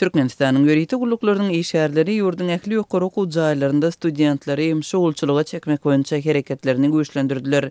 Türkmenistanyň ýörite gulluklarynyň işgärleri ýurduň ähli ýokary okuw jaýlarynda studentleri şugulçylyga çekmek boýunça hereketlerini güýçlendirdiler.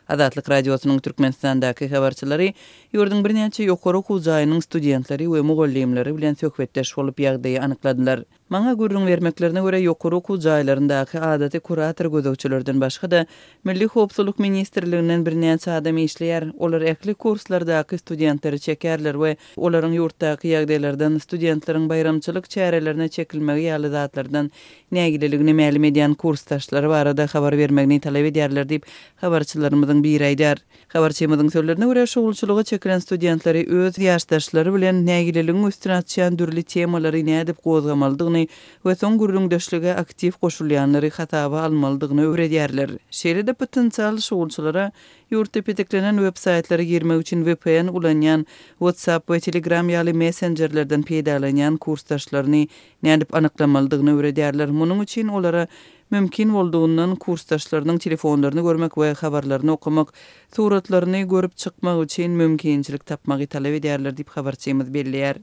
Azatlyk Radiosynyň Türkmenistandaky habarçylary ýurduň birnäçe ýokary okuw jaýynyň studentleri we mugallymlary bilen söhbetdeş bolup ýagdaýy anykladylar. Maňa gürrüň bermeklerine görä, ýokary okuw jaýlaryndaky adaty kurator-gözegçilerden başga-da, Milli howpsuzlyk ministrliginden birnäçe adam işleýär. Olar ähli kurslardaky studentleri çekerler we olaryň ýurtdaky ýagdaýlardan, studentleriň baýramçylyk çärelerine çekilmegi ýaly zatlardan nägileligini mälim edýän kursdaşlary barada habar bermegini talap edýärler diýip, habarçylarymyzyň biri aýdýar. Habarçymyzyň sözlerine görä, şugulçylyga çekilen studentleri öz ýaşdaşlary bilen nägileligiň üstüni açýan dürli temalary nädip gozgamalydygyny we soň gürrüňdeşlige aktiw goşulýanlary hasaba almalydygyny öwredýärler. Şeýle-de potensial şugulçylara ýurtda petiklenen web-saýtlara girmek üçin vpn ulanýan, WhatsApp we Telegram ýaly messenjerlerden peýdalanýan kursdaşlaryny nädip anyklamalydygyny öwredýärler. Munuň üçin olara Mümkin boldugyndan, kursdaşlarynyň telefonlaryny görmek we habarlaryny okamak, suratlaryny görüp çykmak üçin mümkinçilik tapmagy talap edýärler diýip, habarçymyz belleýär.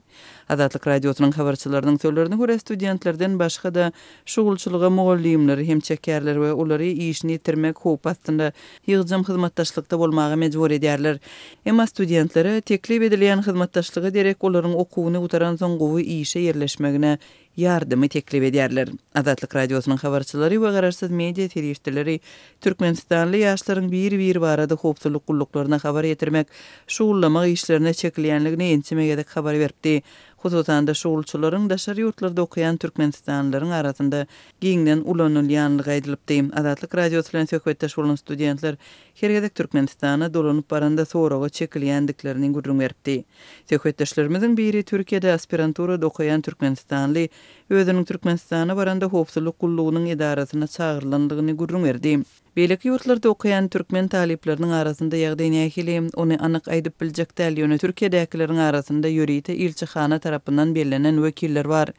Azatlyk Radiosynyň habarçylarynyň sözlerine görä, studentlerden başga-da, şugulçylyga mugallymlary hem çekýärler we olary işini ýitirmek howpy astynda ýygjam hyzmatdaşlykda bolmaga mejbur edýärler. Emma studentlere teklip edilýän hyzmatdaşlyga derek olaryň okuwyny gutaransoň gowy işe ýerleşmegine ýardamy teklip edýärler. Azatlyk Radiosynyň habarçylary we garaşsyz media serişdeleri türkmenistanly ýaşlaryň bir-biri barada howpsuzlyk gulluklaryna habar ýetirmek, şugullamak işlerine çekilýänligini ençeme gezek habar beripdi. Hususan-da, şugulçylaryň daşary ýurtlarda okaýan türkmenistanlylaryň arasynda giňden ulanylýanlygy aýdylypdy. Azatlyk Radiosy bilen söhbetdeş bolan studentler her gezek Türkmenistana dolanyp baranda soraga çekilýändiklerini gürrüň beripdi. Söhbetdeşlerimiziň biri Türkiýede aspiranturada okaýan türkmenistanly özüniň Türkmenistana baranda howpsuzlyk gullugynyň edarasyna çagyrylandygyny gürrüň berdi. Beýleki ýurtlarda okaýan türkmen talyplarynyň arasynda ýagdaý nähili, ony anyk aýdyp biljek däl, ýöne Türkiýedäkileriň arasynda ýörite ilçihana tarapyndan bellenen wekiller bar.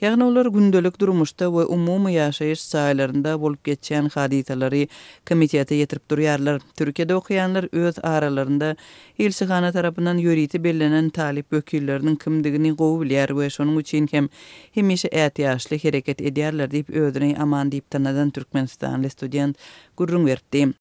Ýagny olar gündelik durmuşda we umumy ýaşaýyş jaýlarynda bolup geçýän hadysalary komitete ýetirip durýarlar. Türkiýede okaýanlar öz aralarynda ilçihana tarapyndan ýörite bellenen talyp wekilleriniň kimdigini gowy bilýär we şonuň üçin hem hemişe ätiýaçly hereket edýärler diýip, özüni Aman diýip tanadan türkmenistanly student gürrüň beripdi.